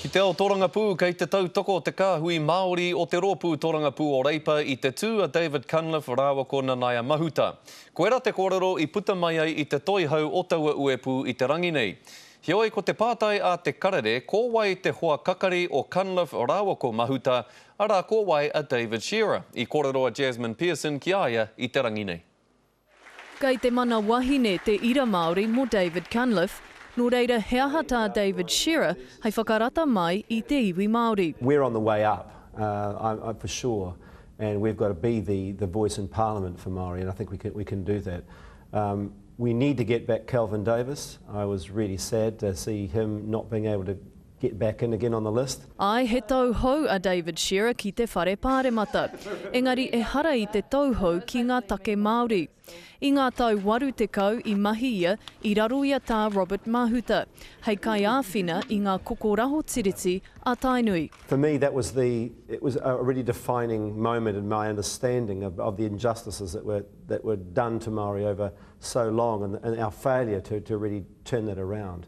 Ki te ao torangapū, kei te tautoko te kāhui Māori o te Rōpū Torangapū o Reipa i te tū a David Cunliffe rāua ko Nanaia Mahuta. Koirā te kōrero i puta mai ai i te toihau o taua uepū i te rangi nei. Heoi, ko te pātai a Te Karere, ko wai te hoa kakari o Cunliffe rāua ko Mahuta, arā, ko wai a David Shearer? I kōrero a Jasmine Pearson ki a ia i te rangi nei. Kei te mana wahine te ira Māori mō David Cunliffe, nō reira he aha tā David Shearer hei whakarata mai i te iwi Māori? We're on the way up, uh, for sure, and we've got to be the, the voice in Parliament for Māori, and I think we can, we can do that. Um, we need to get back Kelvin Davis. I was really sad to see him not being able to get back in again on the list. Āe, he tauhou a David Shearer ki te Whare Pāremata. Engari ehara i te tauhou ki ngā take Māori. I ngā tau 80 i mahi ia i raro i a Tā Robert Mahuta, hei kaiāwhina i ngā kokoraho tiriti a Tainui. For me that was the, it was a really defining moment in my understanding of, of the injustices that were, that were done to Māori over so long and, and our failure to, to really turn that around.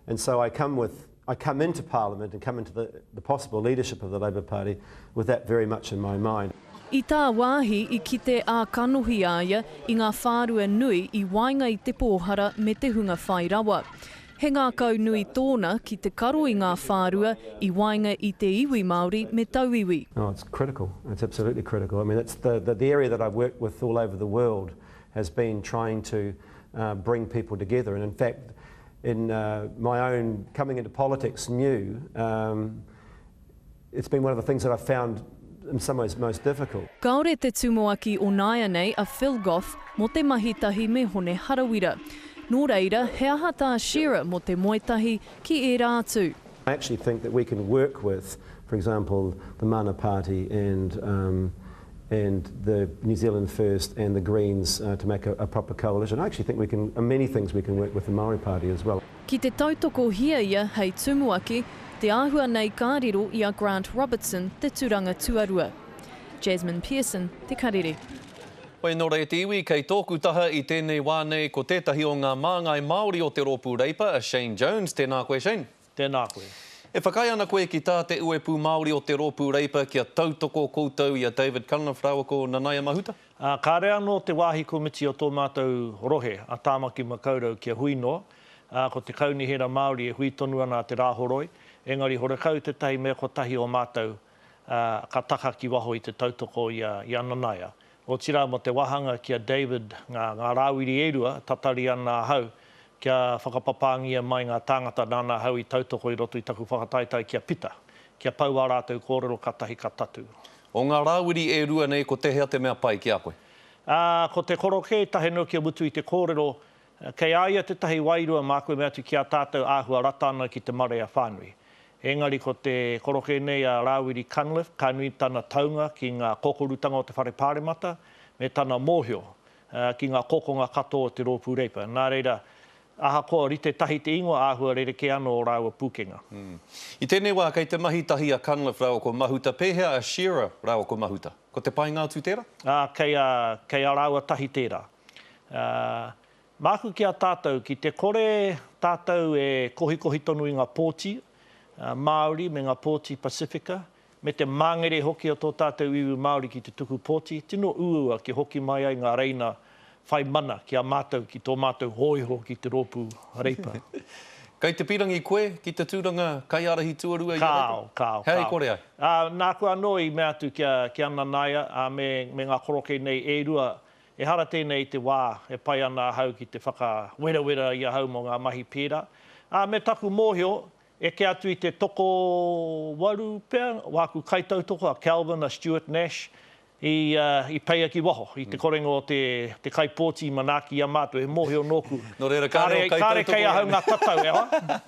And so I come with I come into Parliament and come into the, the possible leadership of the Labour Party with that very much in my mind. I tāwāhi i kite ā-kanohi a ia i ngā whārua nui i waenga i te pōhara me te hunga whai rawa. He ngākau nui tōna ki te karo i ngā whārua i waenga i te iwi Māori me tauiwi. Oh, it's critical. It's absolutely critical. I mean, it's the, the, the area that I've worked with all over the world has been trying to uh, bring people together. And in fact, in uh, my own coming into politics new, um, it's been one of the things that I've found in some ways most difficult. Kāore te tumuaki o nāianei a Phil Goff mō te mahi tahi me Hone Harawira. Nō reira, he aha tā Shearer mō te moe tahi ki ērā atu? I actually think that we can work with, for example, the Mana Party and, um, and the New Zealand First and the Greens uh, to make a, a proper coalition. I actually think we can, uh, many things we can work with the Māori Party as well. Ki te tautokohia ia hei tumuaki, te āhua nei ka riro i a Grant Robertson te turanga tuarua. Jasmine Pearson, Te Karere. Whai nō reira te iwi, kei tōku taha i tēnei wā nei ko tētahi o ngā māngai Māori o te Rōpū Reipa, a Shane Jones. Tēnā koe Shane. Tēnā koe. E whakaae ana koe ki tā te Uepū Māori o te Rōpū Reipa kia tautoko koutou i a David Cunliffe rāua ko Nanaia Mahuta? Ā, kāre anō te wāhi komiti o tō mātou rohe, a Tāmaki Makaurau kia hui noa, ā, ko te Kaunihera Māori e hui tonu ana a te Rāhoroi, engari horekau tētahi mea kotahi o mātou, ā, ka taka ki waho i te tautoko i a, i a Nanaia. Otirā mō te wāhanga ki a David ngā, ngā rāwiri e rua, tatari ana ahau kia whakapapāngia mai ngā tāngata nāna ahau i tautoko i roto i taku whakataetae ki a Pita, kia pau ā rātou kōrero katahi ka tatū. O ngā rāwiri e rua nei ko tehea te mea pai ki a koe? Ā, ko te korokē tahe noa kia mutu i te kōrero, kei a ia tētahi wairua māku e mea atu ki a tātou āhua rata ana ki te marea whānui. Engari ko te korokē nei a Rāwiri Cunliffe, ka nui tana taunga ki ngā kōkorutanga o te Whare Pāremata me tana mōhio ki ngā kokonga katoa o te Rōpū Reipa. Nā reira, ahakoa rite tahi te ingoa, āhua rerekē anō ō rāua pūkenga. I tēnei wā, kei te mahi tahi a Cunliffe rāua ko Mahuta. Pēhea a Shearer rāua ko Mahuta? Ko te painga atu tērā? Ā, kei a, kei a rāua tahi tērā. Ā, māku ki a tātou, ki te kore tātou e kohikohi tonu i ngā pōti Māori me ngā pōti Pasifika, me te māngere hoki o tō tātou iwi Māori ki te tuku pōti, tino uaua kia hoki mai ai ngā reina whai mana ki a mātou, ki tō mātou hōiho ki te Rōpū Reipa. Kei te pīrangi koe ki te tūranga kaiārahi tuarua i a Reipa? Kāo, kāo, kāo. Hei kore ai? Ā, nāku anō i mea atu ki a, ki a Nanaia, ā, me, me ngā koroke nei e rua, ehara tēnei i te wā e pai ana ahau ki te whakawerawera i ahau mō ngā mahi pērā. Ā, me taku mōhio, Eke atu i te tokowaru pea wāku kaitautoko a Kelvin, a Stuart Nash, i, i peia ki waho, i te korenga o te, te kaipōti i manaaki i a mātou, he mōhio nōku. Nō reira, kāre o kaitautoko Kāre kei ahau ngā tatau, e hoa.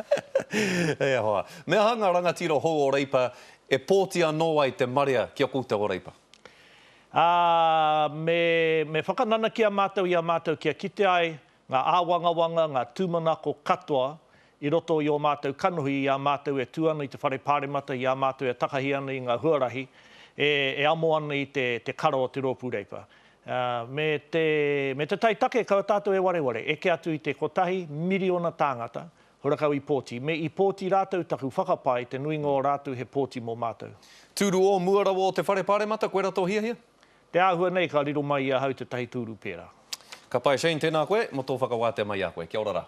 E hoa. Me aha ngā rangatira hou o Reipa e pōti anō ai te marea ki a koutou o Reipa? Ā, me, me whakananakia mātou i a mātou kia kite ai ngā āwangawanga, ngā tūmanako katoa i roto i ō mātou kanohi i a mātou e tū ana i te Whare Pāremata, i a mātou e takahi ana i ngā huarahi, e, e amo ana i te, te kara o te Rōpū Reipa. Me te, me te tai take, kaua tātou e wareware, eke atu i te kotahi miriona tāngata, Horekau i pōti. Me i pōti rātou taku whakapae, te nuinga o rātou he pōti mō mātou. Tūru o mua rawa o te Whare Pāremata, koira tō hiahia? Te āhua nei ka riro mai i ahau tētahi tūru pērā. Ka pai Shane, tēnā koe, mō tō whakawātea mai i a koe. Kia ora rā.